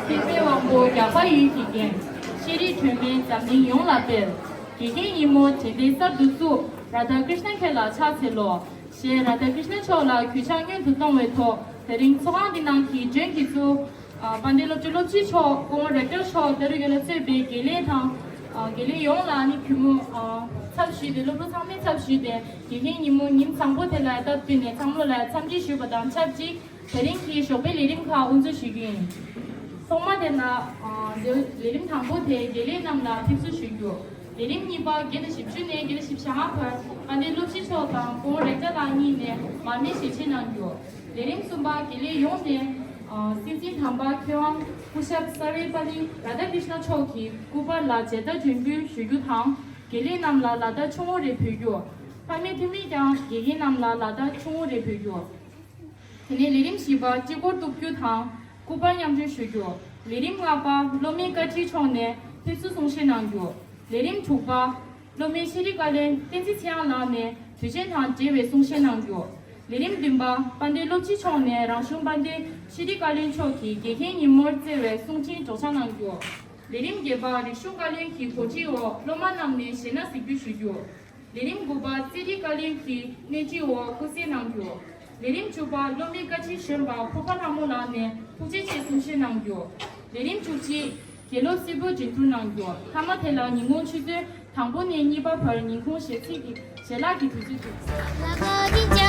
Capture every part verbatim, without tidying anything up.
སྲིད་པའི་དབང་པོ་རྒྱགས་པ་ཡུལ་གྱི་རྒྱན། ཤེས་རིག་སྒྲོན་མེ་འཛམ་གླིང་ཡོངས་ལ་སྤེལ། དགེ་རྒན་ཉིན་མོ་དྲན་རྟེན་གསར་དུ་བཙུགས། རཱ་དྷ་ཀྲིཤྣ་ཁྱེད་ལ་ཕྱག་འཚལ་ལོ། ཞེས་རཱ་དྷ་ཀྲིཤྣ་མཆོག་ལ་གུས་ཕྱག་སྔོན་དུ་གཏོང་བའི་ཐོག་དེ་རིང་ཚོགས་ཁང་འདི་ནང་གི་མགྲོན་གྱིས་བཙུགས། ཨ། དཔལ་ལྡན་སློབ་གྲྭ་སློབ་སྤྱི་མཆོག་སྐུ་ངོ་རེག་ཊར་མཆོག་ཏེ་རུ་ཡོད་ལ་གཙོས་པའི་དགེ་ལས་དང་། ཨ། དགེ་ལས་ཡོངས་ལ་ནི་གུས་མོ། ཨ། ཚབ་ཞུས་ཏེ་སློབ་ཕྲུག་ཚང་མའི་ཚབ་ཞུས་ཏེ་དགེ་རྒན་ཉིན་མོ་ཉིན་བཟང་པོ་དེ་ལ་སྟབས་བསྟུན་ནས་ཚང་མ་ལ་འཚམས་འདྲི་ཞུས་པ་དང་ཆབས་ཅིག་དེ་རིང་གི་ཞོགས་པའི་ལས་རིམ་ཁག་དབུ་འཛུགས་ཞུ་རྒྱུ་ཡིན། ཐོག་མ་དེ་ན། ཨ། ལས་ལས་རིམ་དང་པོ་དེ་དགེ་ལས་རྣམས་ལ་ཕེབས་བསུ་ཞུ་རྒྱུ། ལས་རིམ་གཉིས་པ་བརྒྱད་དང་བཞི་བཅུ་ནས་བརྒྱད་དང་བཞི་བཅུ་ཞེ་ལྔ་བར་དཔལ་ལྡན་སློབ་སྤྱི་མཆོག་དང་སྐུ་ངོ་རེག་ཊར་ལགས་གཉིས་ནས་མར་མེ་ཞལ་ཕྱེ་གནང་རྒྱུ། ལས་རིམ་གསུམ་པ་དགེ་ལས་ཡོངས་ནས། ཨ། སྲིད་འཛིན་དམ་པ་མཁས་དབང་སྐུ་ཞབས་སར་ཝེ་པ་ལི་རཱ་དྷ་ཀྲིཤ་ན་མཆོག་གི་སྐུ་པར་ལ་མཇལ་དར་སྒྲོན་འབུལ་ཞུ་རྒྱུ་དང་། དགེ་ལས་རྣམས་ལ་ལག་རྟགས་ཆུང་ངུ་རེ་ཕུལ་རྒྱུ། ཕ་མེས་འཐུས་མིས་ཀྱང་དགེ་རྒན་རྣམས་ལ་ལག་རྟགས་ཆུང་ངུ་རེ་ཕུལ་རྒྱུ། དེ་ནས་ལས་རིམ་བཞི་པ་སྤྱི་སྒོར་གཏུག་རྒྱུ་དང་སྐུ་པར་མཉམ་སྤྱོད་ཞུ་རྒྱུ། ལས་རིམ་ལྔ་པ་སློབ་མའི་བཀའ་ཁྲིད་མཆོག་ནས་ཕེབས་བསུ་གསུང་བཤད་གནང་རྒྱུ། ལས་རིམ་དྲུག་པ་སློབ་མའི་ཤེས་རིག་བཀའ་བློན་བསྟན་འཛིན་ཚེ་དབྱངས་ལགས་ནས་དུས་ཆེན་དང་འབྲེལ་བའི་གསུང་བཤད་གནང་རྒྱུ། ལས་རིམ་བདུན་པ་དཔལ་ལྡན་སློབ་སྤྱི་མཆོག་ནས་རང་གཞུང་དཔལ་ལྡན་ཤེས་རིག་བཀའ་བློན་མཆོག་གིས་དགེ་རྒན་ཉིན་མོར་བསྩལ་བའི་གསུང་འཕྲིན་སྒྲོག་སྦྱང་གནང་རྒྱུ། ལས་རིམ་བརྒྱད་པ་རིག་གཞུང་བཀའ་བློན་གྱི་གོ་སྒྲིག་འོག་སློབ་མ་རྣམས་ནས་གཞས་སྣ་གཟིགས་འབུལ་ཞུ་རྒྱུ། ལས་རིམ་དགུ་པ་རྩེད་རིགས་བཀའ་བློན་གྱིས་སྣེ་ཁྲིད་འོག་སྐུ་གཟིགས་གནང་རྒྱུ། ལས་རིམ་བཅུ་པ་སློབ་མའི་བཀའ་ཁྲིད་གཞོན་པ་ཕུར་པ་ལྷ་མོ་ལགས་ནས་ཐུགས་རྗེ་ཆེ་གསུང་བཤད་གནང་རྒྱུ། ལས་རིམ་བཅུ་གཅིག་དགེ་སློབ་སིལ་བུ་འགྲན་བསྡུར་གནང་རྒྱུ། མཐའ་མ་དེ་ལ་ཉིན་གུང་ཆུ་ཚོད་དང་པོ་ནས་གཉིས་པ་བར་ཉིན་གུང་ཞེ་ཚིག་གི་ཞལ་ལག་གི་དུས་ཚོད་བཙུགས།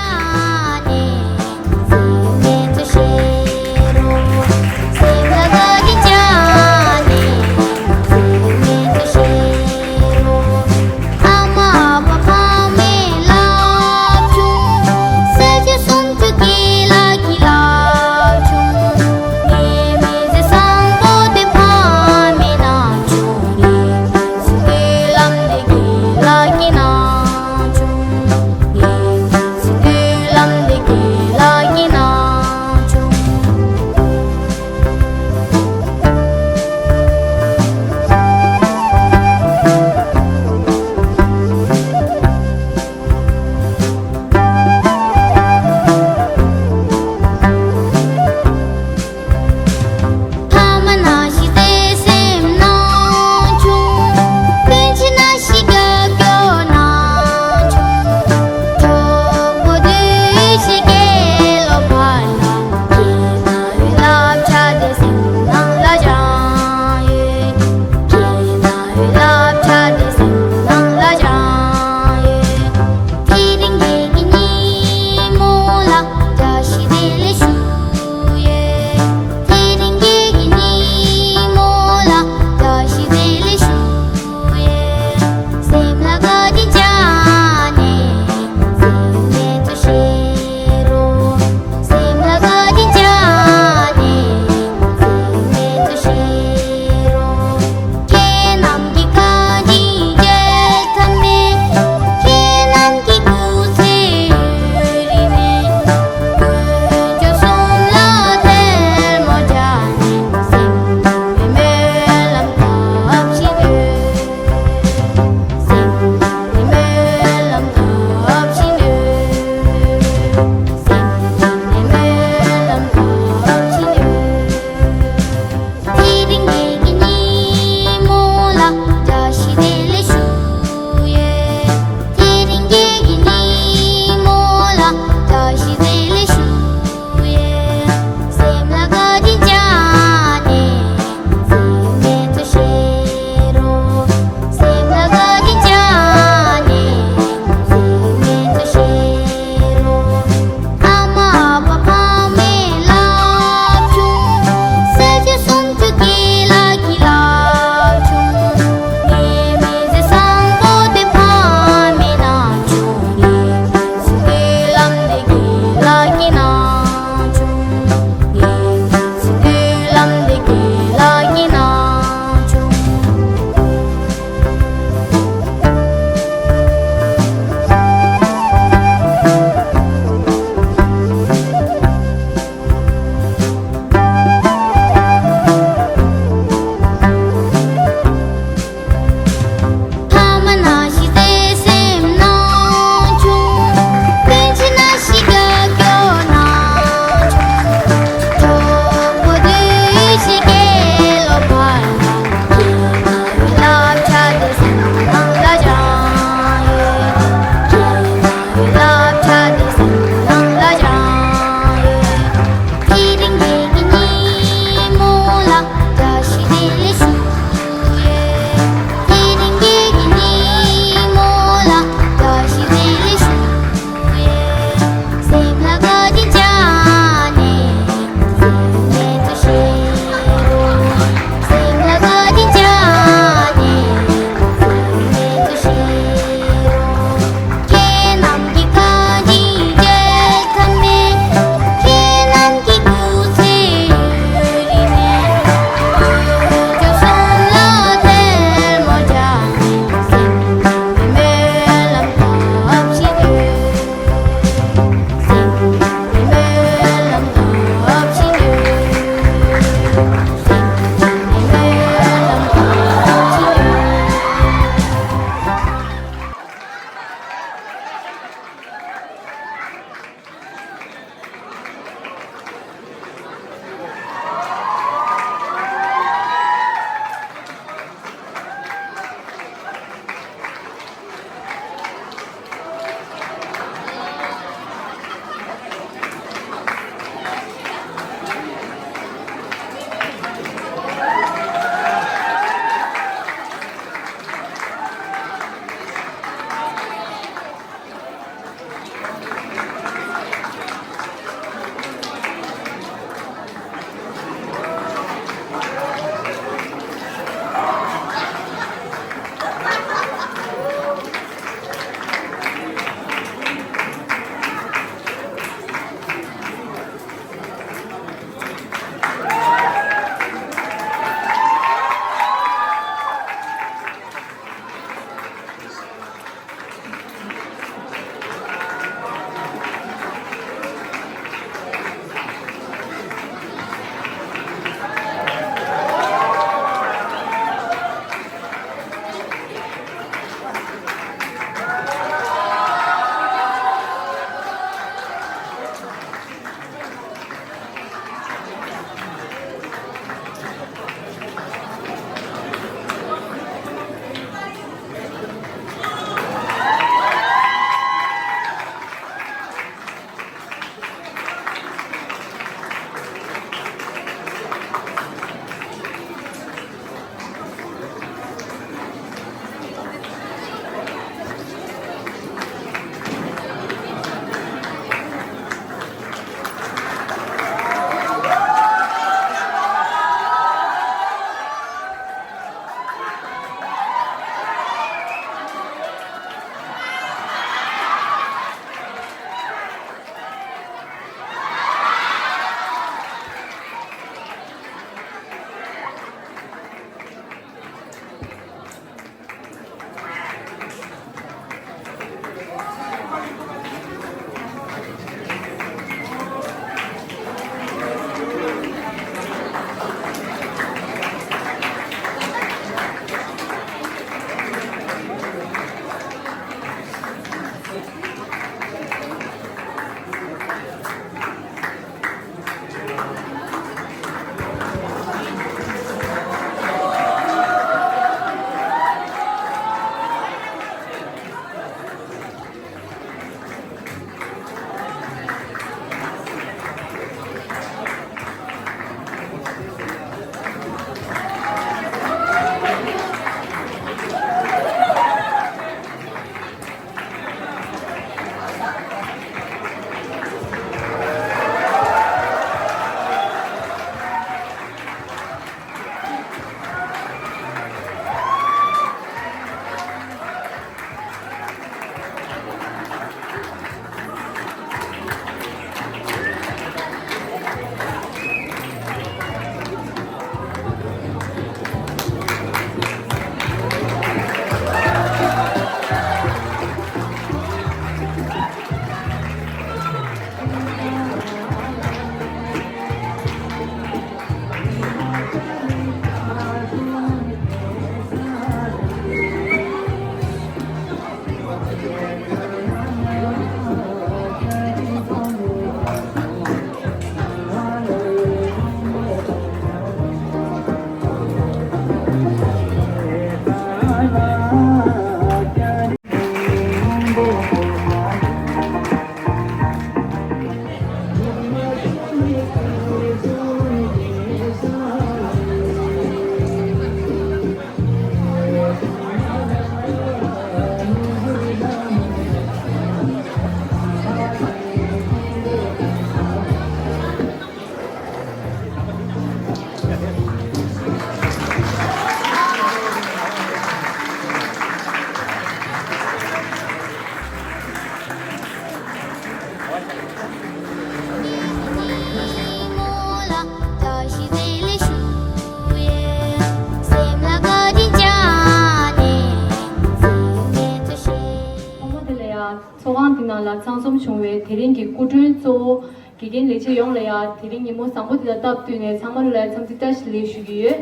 ཚང་འཛོམས་བྱུང་བའི་དེ་རིང་གི་སྐུ་མགྲོན་གཙོ་བོ་དགེ་རྒན་ལས་བྱེད་ཡོངས་ལ་ཡང་དེ་རིང་ཉིན་མོ་བཟང་པོ་འདི་དང་སྟབས་བསྟུན་ནས་ཚང་མ་ལོ་ལ་འཚམས་འདྲི་བཀྲ་ཤིས་བདེ་ལེགས་ཞུ་གི་ཡོད།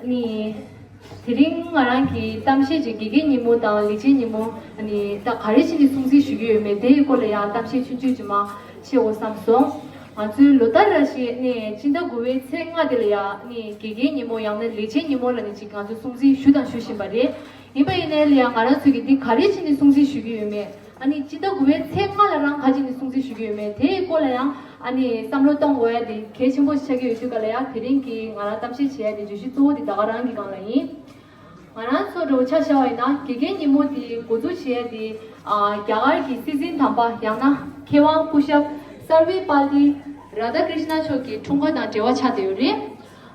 ཨ་ནི། དེ་རིང་ང་རང་གི་གཏམ་བཤད་ཅིག་དགེ་རྒན་ཉིན་མོ་དང་ལས་བྱེད་ཉིན་མོ་ཨ་ནི་ད་ག་རེ་བྱས་ནས་སྲུང་བརྩི་ཞུ་གི་ཡོད་མེད་དེའི་སྐོར་ལ་ཡང་གཏམ་བཤད་ཆུང་ཆུང་ཅིག་མ་བྱེད་འོ་བསམ་སོང་། ང་ཚོའི་ལོ་ལྟར་ར་ཞིག་ནས་སྤྱི་ཟླ་དགུ་པའི་ཚེས་ལྔ་དེ་ལ་ཡང་ནི་དགེ་རྒན་ཉིན་མོ་ཡང་ན་ལས་བྱེད་ཉིན་མོ་ལ་ནི་ཅིག་ང་ཚོ་སྲུང་བརྩི་ཞུ་དང་ཞུ་བཞིན་པ་རེད། ཡིན་པ་ཡིན་ནའི་ལ་ཡང་ང་རང་ཚོས་ཀྱི་འདི་ག་རེ་བྱས་ནས་སྲུང་བརྩི་ཞུ་གི་ཡོད་མེད། ཨ་ནི་སྤྱི་ཟླ་དགུ་པའི་ཚེས་ལྔ་ལ་རང་ག་ཅི་ནས་སྲུང་བརྩི་ཞུ་གི་ཡོད་མེད་དེའི་སྐོར་ལ་ཡང་ཨ་ནི་བསམ་བློ་གཏོང་དགོས་ཡ་དེ་གལ་ཆེན་པོ་ཆགས་ཀྱི་ཡོད་དུས་ག་ལ་ཡང་དེ་རིང་གི་ང་རང་གཏམ་བཤད་བྱེད་ཡ་དེ་བརྗོད་གཞི་གཙོ་བོ་དེ་ད་ག་རང་གི་སྒང་ལ་ཡིན། ང་རང་ཚོ་འདྲ་བོ་ཆ་བཞག་པ་ཡིན་ན་དགེ་རྒན་ཉིན་མོ་དེ་འགོ་འཛུགས་བྱེད་ཡ་དེ་ཨ་རྒྱ་གར་གྱི་སྲིད་འཛིན་དམ་པ་ཡང་ན་མཁས་དབང་སྐུ་ཞབས་སར་བེ་པཱ་ལི་རཱ་དྷ་ཀྲིཤ་ན་མཆོག་གི་འཁྲུངས་སྐར་དང་འབྲེལ་བ་ཆགས་བསྡད་ཡོད་རེད།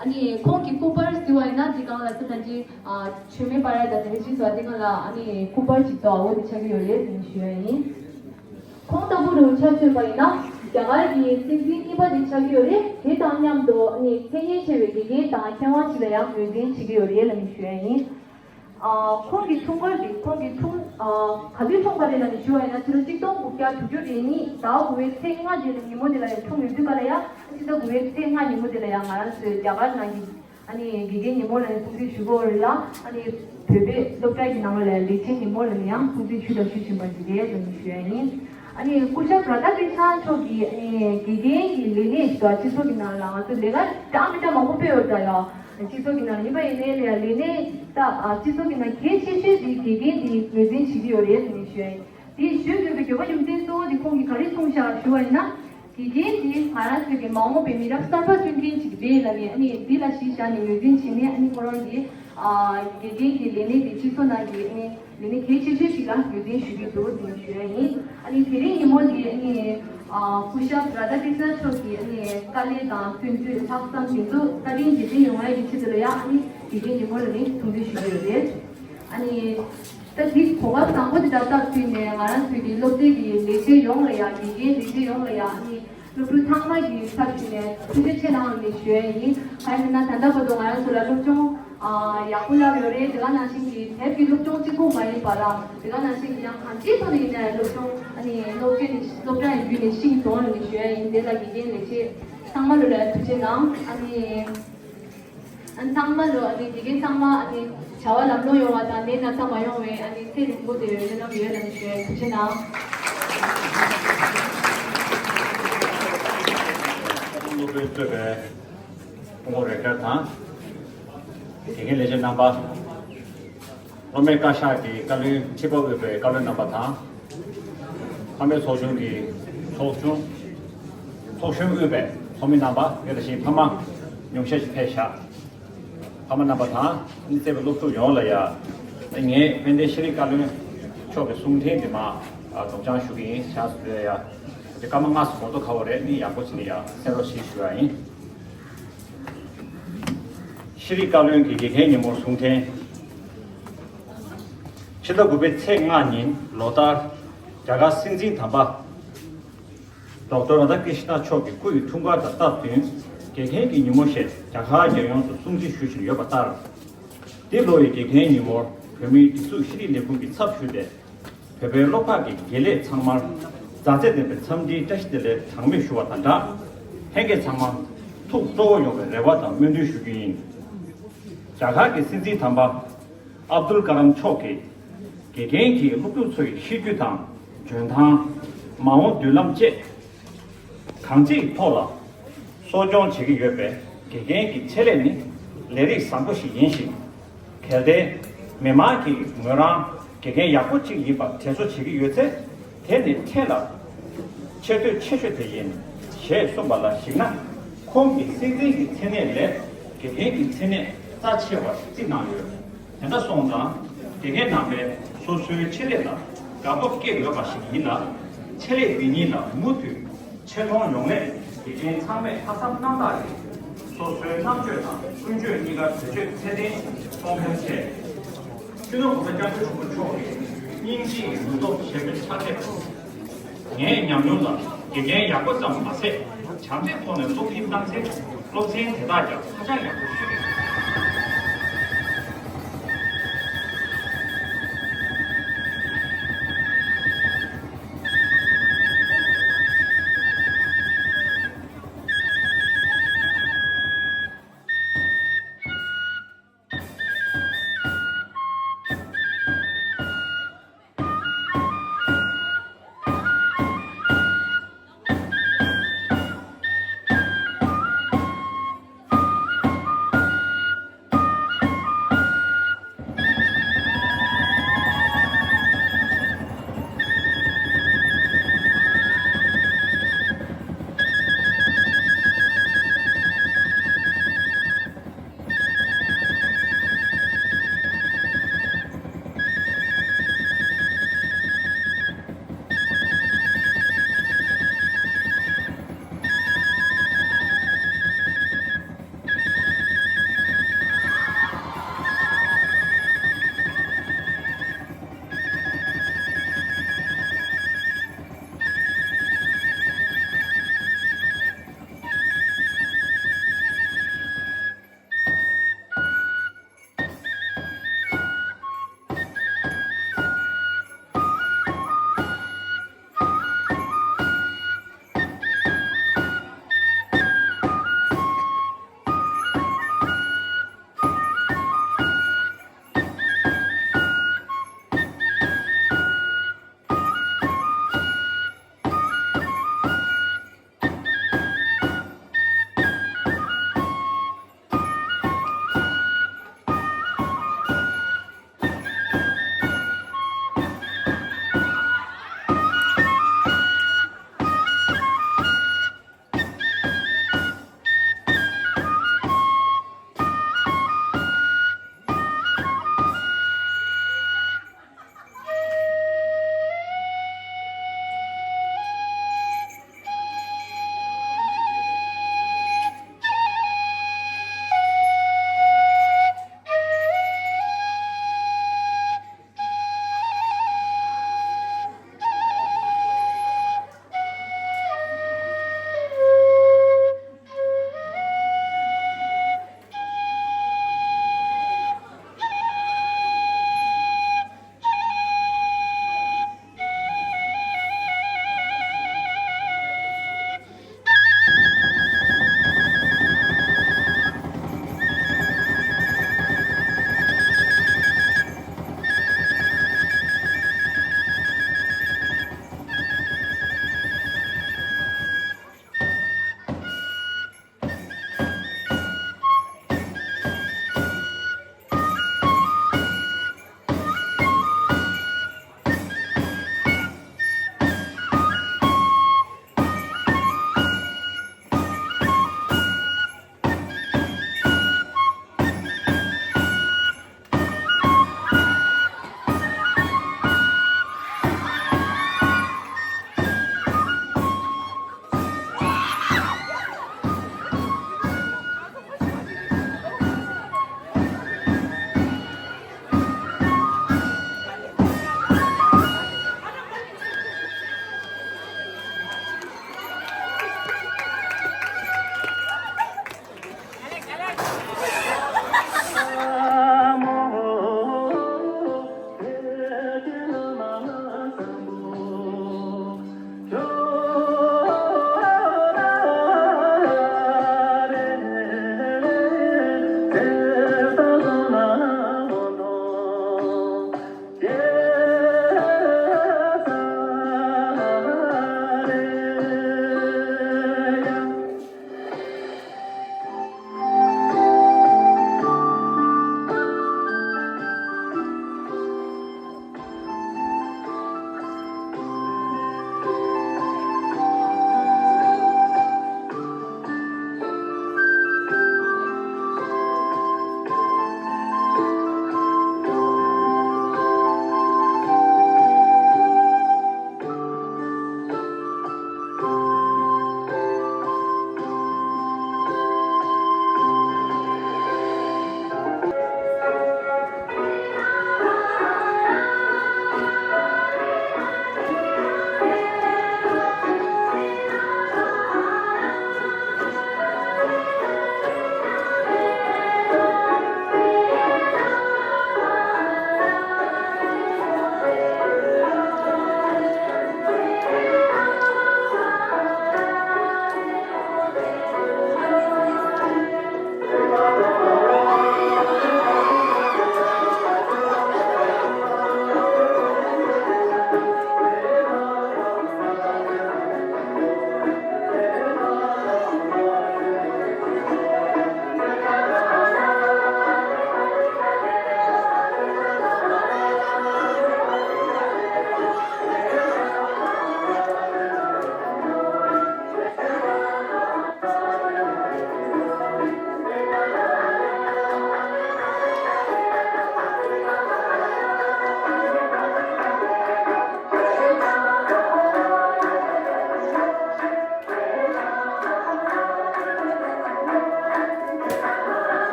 ཨ་ནི་ཁོང་གི་སྐུ་པར་ཟེར་བ་ཡིན་ན་འདི་སྒང་ལ་ས་ཐང་གི་ཨ་མཆོད་མེ་སྤར་ཡ་དང་དེ་འདྲ་ཞིག་བཟོ་བ་འདི་སྒང་ལ་ཨ་ནི་སྐུ་པར་ཅིག་བཟོ་བ་འོ་དེ་ཆགས་ཀྱི་ཡོད་རེད་ཟེར་ནས་ཞུ་ཡ་ཡིན། ཁོང་ལྟ་བུ་རུ་ཆ་མཚོན་པ་ཡིན་ན་རྒྱ་གར་གྱི་སྲིད་འཛིན་གཉིས་པ་དེ་ཆགས་ཀྱི་ཡོད་རེད། དེ་དང་མཉམ་དུ་ཨ་ནི་མཚན་སྙན་ཆེ་བའི་དགེ་རྒན་དང་མཁས་དབང་ཞིག་ལ་ཡང་ངོས་འཛིན་བྱེད་ཀྱི་ཡོད་རེད་ལབ་ནས་ཞུ་ཡ་ཡིན། ཨ་ཁོང་གི་འཁྲུངས་སྐར་འདི་ཁོང་གི་འཁྲུངས་ཨ་ག་དུས་འཁྲུངས་པ་རེད་ལབ་ནས་ཞུ་བ་ཡིན་ན་ཕྱི་ལོ་གཅིག་སྟོང་དགུ་བརྒྱ་དྲུག་ཅུ་རེ་གཉིས་ཟླ་དགུ་པའི་ཚེས་ལྔ་དེ་ལ་ཉིན་མོ་དེ་ལ་ཡང་འཁྲུངས་ཡོད་དུས་ག་ལ་ཡ་ཕྱི་ཟླ་དགུ་པའི་ཚེས་ལྔ་ཉིན་མོ་དེ་ལ་ཡང་ང་རང་ཚོའི་རྒྱ་གར་ནང་གི་ཨ་ནི་དགེ་རྒན་ཉིན་མོ་ལ་ཡང་སྲུང་བརྩི་ཞུ་དགོས་རེད་ལ་ཨ་ནི་བོད་པའི་སློབ་གྲྭ་གི་ནང་ལ་ཡང་ལས་བྱེད་ཉིན་མོ་ལ་ནི་ཡང་སྲུང་བརྩི་ཞུ་དང་ཞུ་བཞིན་པ་ཞིག་རེད་ལབ་ནས་ཞུ་ཡ་ཡིན། ཨ་ནི་སྐུ་ཞབས་རཱ་དྷ་ཀྲིཤ་ན་མཆོག་གིས་ཨ་ནི་དགེ་རྒན་གྱི་ལས་གནས་ཤིག་སྤྱི་ཚོགས་ཀྱི་ནང་ལ་ང་ཚོ་ལས་ཀ་འདྲ་མི་འདྲ་མང་པོ་སྤེལ་ཡོད་ད་ཡ། སྤྱི་ཚོགས་ཀྱི་ནང་ཡིན་པ་ཡིན་ནའི་ལས་ལས་གནས་ད་ཨ་སྤྱི་ཚོགས་ཀྱི་ནང་གལ་ཆེ་ཤོས་དེ་དགེ་རྒན་དེ་ངོས་འཛིན་བྱེད་ཀྱི་ཡོད་རེད་ཟེར་ནས་ཞུ་ཡ་ཡིན། དེ་ཞུས་ཡོད་པའི་དགོས་པ་རྒྱུ་མཚན་གཙོ་བོ་དེ་ཁོང་གིས་ག་རེ་གསུངས་བཞག་ཞུ་བ་ཡིན་ན། དགེ་རྒན་དེ་ང་རང་ཚོའི་གི་མ་འོངས་པའི་མི་རབས་གསར་པ་བསྐྲུན་མཁན་ཅིག་རེད་ལབ་ནས་ཨ་ནི་འདི་ལ་གཞི་བཞག་ནས་ངོས་འཛིན་བྱས་ནས་ཨ་ནི་ཁོ་རང་གིས་ཨ་དགེ་རྒན་གྱི་ལས་གནས་དེ་སྤྱི་ཚོགས་ནང་གི་ཨ་ནི། ལས་གནས་གལ་ཆེ་ཤོས་ཤིག་ལ་ངོས་འཛིན་ཞུ་གི་འདུག་ཟེར་ཞུ་ཡ་ཡིན། ཨ་ནི་དེ་རིང་ཉིན་མོ་འདི་ཨ་ནི་ཨ་སྐུ་ཞབས་རཱ་དྷ་ཀྲིཤ་ན་མཆོག་གི་ཨ་ནི་དཀའ་ལས་དང་བསྟུན་ཚུལ་ལྷག་བསམ་དེ་ཚོ་བཀའ་དྲིན་རྗེས་དྲན་ཡོང་ཡ་གི་ཆེད་དུ་ལ་ཡ་ཨ་ནི་དེ་རིང་ཉིན་མོ་ལ་ནི་སྲུང་བརྩི་ཞུ་གི་ཡོད་རེད། ཨ་ནི་ད་འདི་གོ་སྐབས་བཟང་པོ་འདི་དང་སྟབས་བསྟུན་ནས་ང་རང་ཚོའི་གི་སློབ་གྲྭའི་གི་ལས་བྱེད་ཡོངས་ལ་ཡ་དགེ་རྒན་ལས་བྱེད་ཡོངས་ལ་ཡ་ཨ་ནི། སློབ་ཕྲུག་ཚང་མ་གི་ཚབ་ཞུས་ནས་ཐུགས་རྗེ་ཆེ་གནང་ལ་ནི་ཞུ་ཡ་ཡིན། གང་ཡིན་ན་ད་ལྟ་བར་དུ་ང་རང་ཚོ་ལ་སློབ་སྦྱོང་ཨ་ཡག་པོ་བསླབས་ཡོད་རེད། དེ་ག་ནང་བཞིན་གྱི་དེབ་ཀྱི་སློབ་སྦྱོང་གཅིག་པུ་མ་ཡིན་པ་ལ་དེ་ག་ནང་བཞིན་གྱི་ཡང་གང་ཅིའི་ཐོག་ནས་ཡིན་ནའི་སློབ་སྦྱོང་ཨ་ནི་སློབ་གྲྭ་ནས་སློབ་གྲྭ་ཡི་བརྒྱུད་ནས་ཤེས་སོང་ལ་ནི་ཞུ་ཡ་ཡིན། དེ་ལ་དགེ་རྒན་ལས་བྱེད་ཚང་མ་ལོ་ལ་ཐུགས་རྗེ་གནང་། ཨ་ནི། ཨ་ནི་ཚང་མ་ལོ་ཨ་ནི་དགེ་རྒན་ཚང་མ་ཨ་ནི་བྱ་བ་ལམ་ལྷོང་ཡོང་བ་དང་ནད་ན་ཚ་མ་ཡོང་བའི་ཨ་ནི་ཚེ་རིང་པོ་དེ་སྨོན་ལམ་ཡོད་ལ་ནི་ཞུ་ཡ་ཐུགས་རྗེ་གནང་། སློབ་དཔོན་གཙོས་པའི་སྐུ་ངོ་རེ་ཀར་དང་། དགེ་རྒན་ལས་བྱེད་རྣམ་པ། སློབ་མའི་བཀའ་ཤག་གི་བཀའ་བློན་ཁྲི་པ་དབུས་པའི་བཀའ་བློན་རྣམ་པ་དང་། ཕ་མའི་ཚོགས་ཆུང་གི་ཚོགས་ཆུང་། ཚོགས་གཞོན་དབུས་པའི་ཚོགས་མི་རྣམ་པ་དེ་ལ་བཞིན་ཕ་མ་ཉུང་ཤས་ཤིག་ཕེབས་ཤག་ཕ་མ་རྣམ་པ་དང་ནི་བརྩེ་བའི་སློབ་ཕྲུག་ཡོངས་ལ་ཡ། ངས་དཔལ་ལྡན་ཤེས་རིག་བཀའ་བློན་མཆོག་གི་གསུང་འཕྲིན་འདི་མ་སྒྲོག་སྦྱང་ཞུ་གི་ཡིན་ཤག་ཟེར་ཡ། དེ་སྐར་མ་ལྔ་སོ་གོ་ཏོ་ཁ་བོ་རེད་ནི་ཡག་པོ་བྱས་ནས་ཡ་གསན་རོགས་ཞེས་ཞུ་ཡ་ཡིན། ཤེས་རིག་བཀའ་བློན་གྱི་དགེ་རྒན་ཉིན་མོར་གསུང་འཕྲིན། ཕྱི་ཟླ་དགུ་པའི་ཚེས་ལྔ་ཉིན་ལོ་ལྟར་རྒྱ་གར་སྲིད་འཛིན་དམ་པ། ཌོག་ཊར་རཱ་དྷ་ཀྲིཤ་ན་མཆོག་གི་སྐུ་ཡི་འཁྲུངས་སྐར་དང་སྟབས་བསྟུན་དགེ་རྒན་གྱི་ཉིན་མོ་ཞེས་རྒྱ་གར་རྒྱལ་ཡོངས་སུ་སྲུང་བརྩི་ཞུ་བཞིན་ཡོད་པ་ལྟར། འདི་ལོ་ཡི་དགེ་རྒན་ཉིན་མོར་བོད་མིའི་སྒྲིག་འཛུགས་ཤེས་རིག་ལས་ཁུངས་ཀྱི་ཚབ་ཞུས་ཏེ། བོད་པའི་སློབ་ཁག་གི་དགེ་ལས་ཚང་མར་མཛའ་བརྩེ་ལྡན་པའི་འཚམས་འདྲིའི་བཀྲ་ཤིས་བདེ་ལེགས་གྲངས་མེད་ཞུ་བ་དང་སྦྲགས། ལྷན་རྒྱས་ཚང་མ་ཐུགས་སྤྲོ་བོ་ཡོང་བའི་རེ་བ་དང་སྨོན་འདུན་ཞུ་རྒྱུ་ཡིན། རྒྱ་གར་གྱི་སྲིད་འཛིན་དམ་པ་ཨབ་དུལ་ཀ་རམ་མཆོག་གིས་དགེ་རྒན་གྱིས་སློབ་ཕྲུག་ཚོའི་ཤེས་རྒྱུད་དང་འཇོན་ཐང་། མ་འོངས་མདུན་ལམ་བཅས་གང་ཅིའི་ཐོག་ལ་གསོ་སྐྱོང་བྱེད་ཀྱི་ཡོད་པས་དགེ་རྒན་གྱི་ཆེད་ལས་ནི་ལས་རིགས་བཟང་པོ་ཞིག་ཡིན་ཞིང་། གལ་ཏེ་མི་མང་གིས་ངོས་རང་དགེ་རྒན་ཡག་པོ་གཅིག་ཡིན་པར་དྲན་གསོ་བྱེད་ཀྱི་ཡོད་ཚེ། དེ་ནི་ཕྲན་ལ་ཆེ་བསྟོད་ཆེ་ཤོས་དེ་ཡིན། ཞེས་གསུངས་པ་ལ་གཞིགས་ན། ཁོང་གིས་སྲིད་འཛིན་གྱི་མཚན་གནས་ལས་དགེ་རྒན་གྱི་མཚན་གནས་རྩ་ཆེ་བར་བརྩི་གནང་ཡོད། དེ་འདྲ་སོང་ཙང་དགེ་རྒན་རྣམ་པས་སོ་སོའི་ཆེད་ལས་ལ་དགའ་སྤོབས་སྐྱེ་དགོས་པ་ཞིག་ཡིན་ལ། ཆེད་ལས་འདི་ཉིད་ལ་མུ་མཐུད་ཆེ་མཐོང་ཡོང་སླད་དགེ་རྒན་ཚང་མས་ལྷག་བསམ་རྣམ་དག་གིས་སོ་སོའི་རྣམ་དཔྱོད་དང་ཀུན་སྤྱོད་གཉིས་ཀ་བེད་སྤྱོད་ཚད་ལྡན་གཏོང་གལ་ཆེ། སྤྱི་ནོར་༸གོང་ས་༸སྐྱབས་མགོན་ཆེན་པོ་མཆོག་གིས་སྙིང་རྗེའི་ནུས་སྟོབས་ཞེ་པོ་ཆགས་ཐེབས། ངའི་ཉམས་མྱོང་ལ་དགེ་རྒན་ཡག་པོ་ཙམ་མ་ཟད་བྱམས་བརྩེའི་ཐོག་ནས་སློབ་ཁྲིད་བཏང་ཚེ་སློབ་ཚན་དེ་དག་ཀྱང་ཧ་ཅང་ཡག་པོ་ཤེས་ཀྱི་འདུག།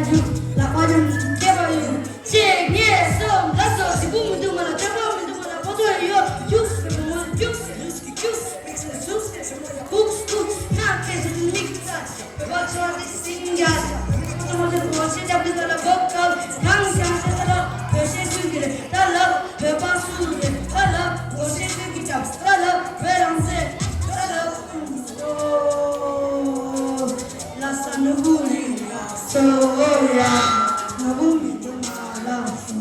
ལག་པ་མཉམ་དུ་སྐེད་པ་གཡུག་གཅིག་གཉིས་གསུམ། ལགས་སོ། ཞིག་པོ་མི་འདུག་མ་ལ་སྐྱོ་པོ་མི་འདུག་མ་ལ་ཕོ་ཚོད་ཡོད་རྒྱུགས་སེ་མོ་རྒྱུགས་སེ་རྒྱུགས་སེ་རྒྱུགས་སེ་རྒྱུགས་སེ་ཁུགས་ཁུགས་སྔ་ཁེ་ཟུག་མིག་ཙག་བོད་ཆོས་ཀྱི་སིང་རྒྱ་ཆ། བོད་ཆོས་ཀྱི་སིང་རྒྱ་ཆ། བོད་ཆོས་ཀྱི་སིང་རྒྱ་ཆ། བོད་ཆོས་ཀྱི་སིང་རྒྱ་ཆ། བོད་ཆོས་ཀྱི་སིང་རྒྱ་ཆ། བོད་པ་སུ་རེད། ཧ་ལ་བོད་ཆོས་ཀྱི་སྐད་ཆ། ཧ་ལ་བོད་རང་བཙན། ཧ་ལ་ལ་ས་ནུ་བུ་རི་ལ་སོ་ཡ། ནུ་བུ་མི་དུ་མ་ལ་སོ།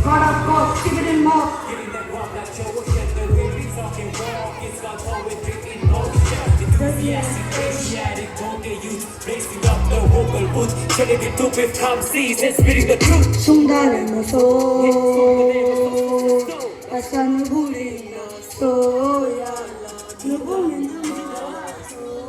God of God, give it in more. Enthusiastic, patriotic, don't get used, blazing up the vocal booth, turning the truth with calm seas and spitting the truth. Sungdale mo so, asa nubuli so ya, nubuli so.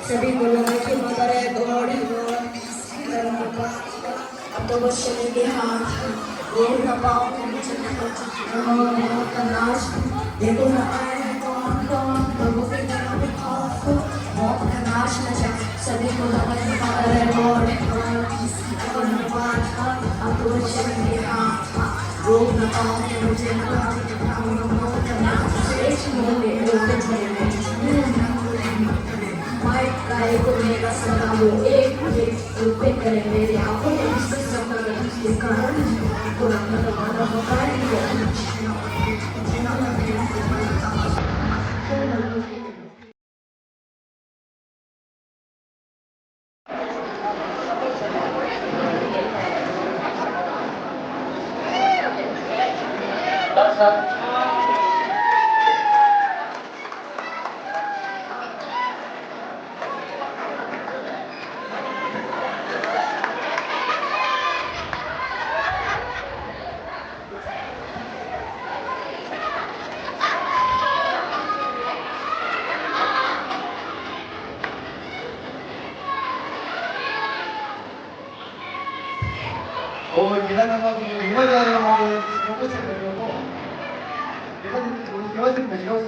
सभी को लगा कि हमारे गॉड है, गॉड। अब तो बस चलेंगे हाथ, ये ना पाओ तुम चलना। देखो ना आए हैं कौन कौन, लोगों के दिलों में खौफ, मौत का नाश नशा, सभी को लगा कि हमारे गॉड है, गॉड। अब तो बस चलेंगे हाथ, रोक ना पाओ तुम चलना। ཨོ། ཉི་མ་ནང་ང་ཉི་མ་ཡར་ཡོང་བ་ཡོང་པོ་ཆེ་མི་ཡོང་གོ། ཉི་མ་ཉི་མ་ཆེ་མི་ཡོང་།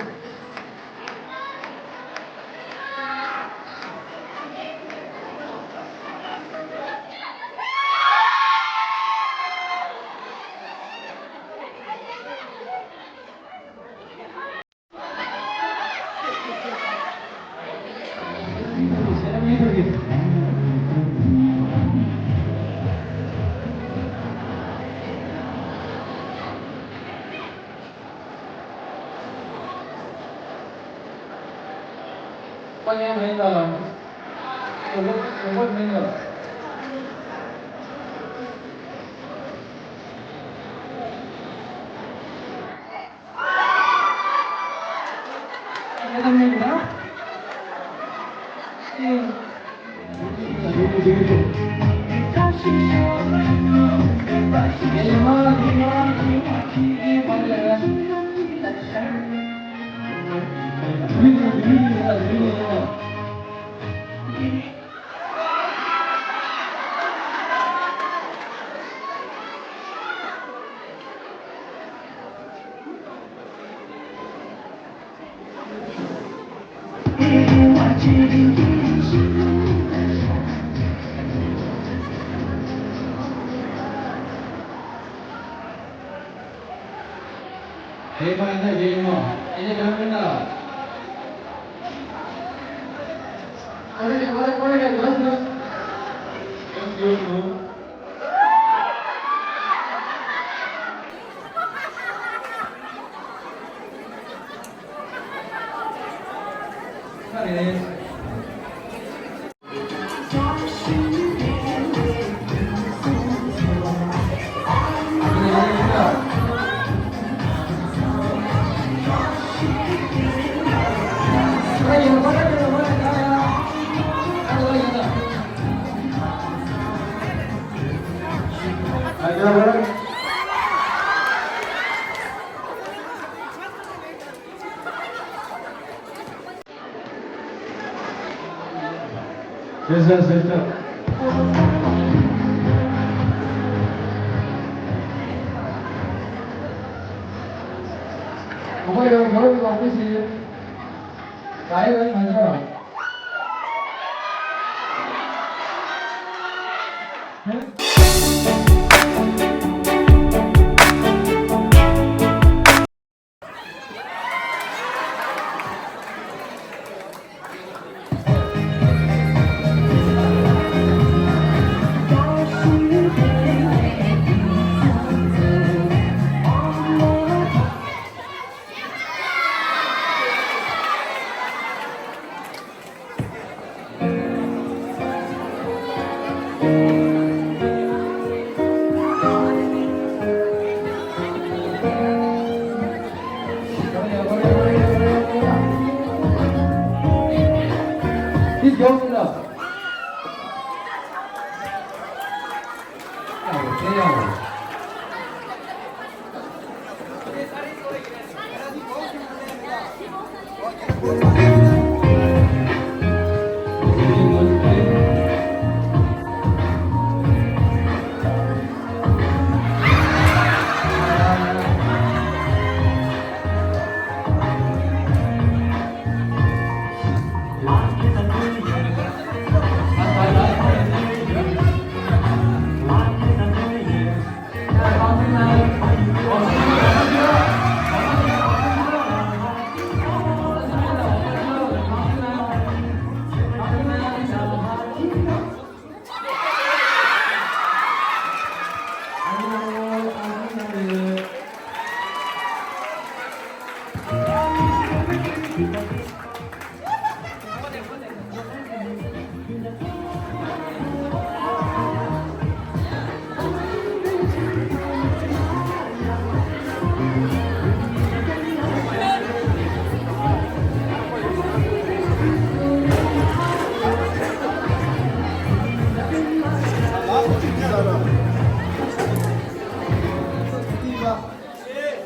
来人，来人。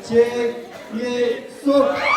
གཅིག་གཉིས། གསུམ།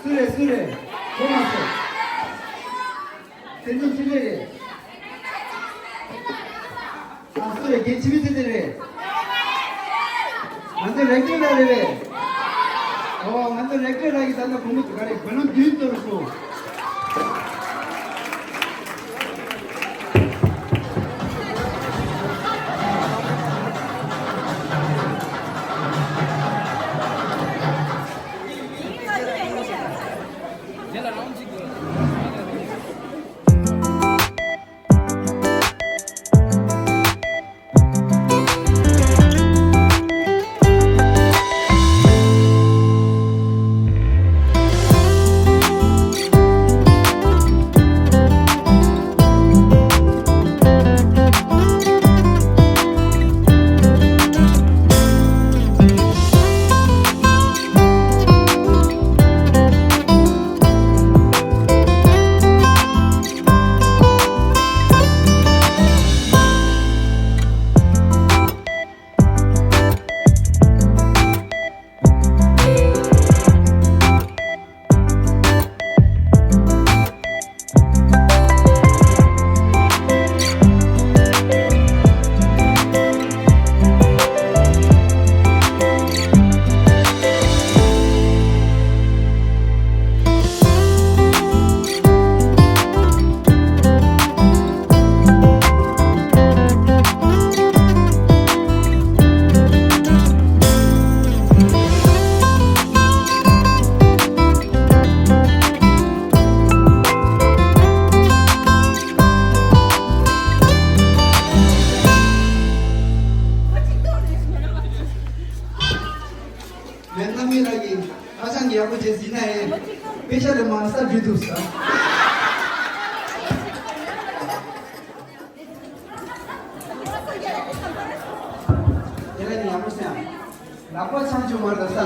སུ་རེད། སུ་རེད། ཁོ་མ་སོང་། སེམས་ཅན་ཆི་ལེ་རེད། ཨ་སུ་རེད། རྒན་འཆི་མེད་ཚེ་བརྟན་རེད། ང་ཚོ་རེག་ཊར་ལགས་རེད་པས། ཨོ་ང་ཚོ་རེག་ཊར་ལགས་ཀྱིས་ད་ལྟ་གོང་མ་ག་རེ་དགུང་ལོ་བདུན་གཏོར་སོང་། མེད་ན་མི་ལ་ཡིན། ཧ་ཅང་གི་ཡག་པོ་བྱས་ཟིན་ན་ཡིན། དཔེ་ཆ་ལས་མང་ས་འགྲུལ་འདུག་ས། དེ་ལ་ཡང་ཡག་པོ་སེམས། ལག་པ་འཆང་ཆོག་མ་རེད་ས་ལ།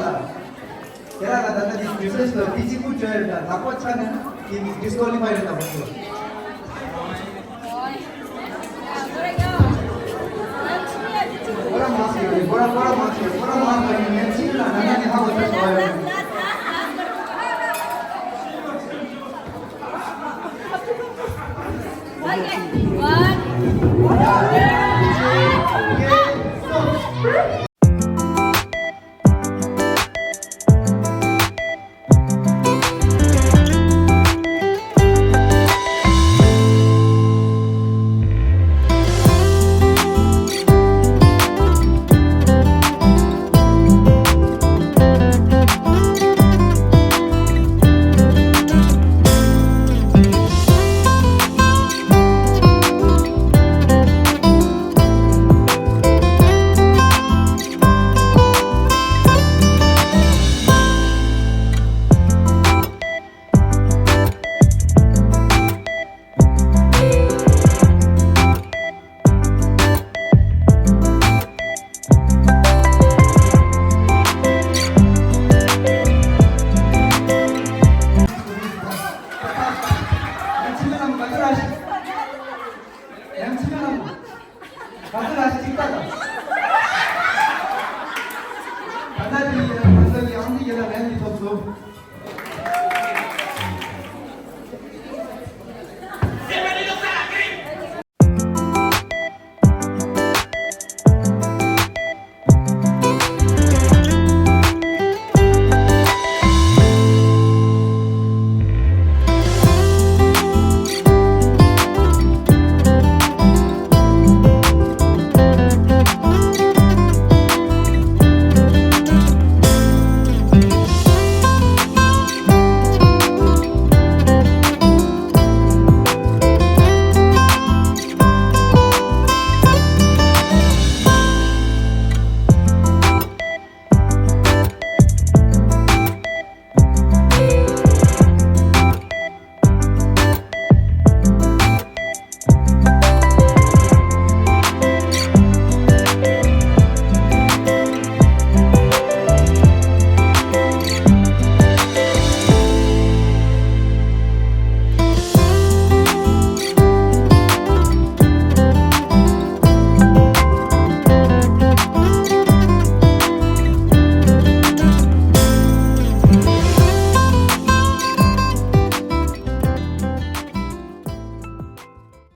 དེ་ལ་ད་ལྟ་འདི་ཌི་ཕེ་རེན་སི་ལ་ཏི་ཅི་ཀུ་ཅོ་ཡོད་ད་ལག་པ་འཆང་ནས་འདི་ཌི་སི་ཀོ་ལི་ཕའི་རེད་ད་བོ་ཚོ། ཁོ་རང་མ་ཟེར་ཡོད་རེད། ཁོ་རང་ཁོ་རང་མ་ཟེར་ཡོད། ཁོ་རང་མ་ཟེར་ཡོད། ངས་ཅི་ལ་ན་ན་ནི་ཧ་གོ་ཐལ་ཟེར་བ་ཡོད་རེད།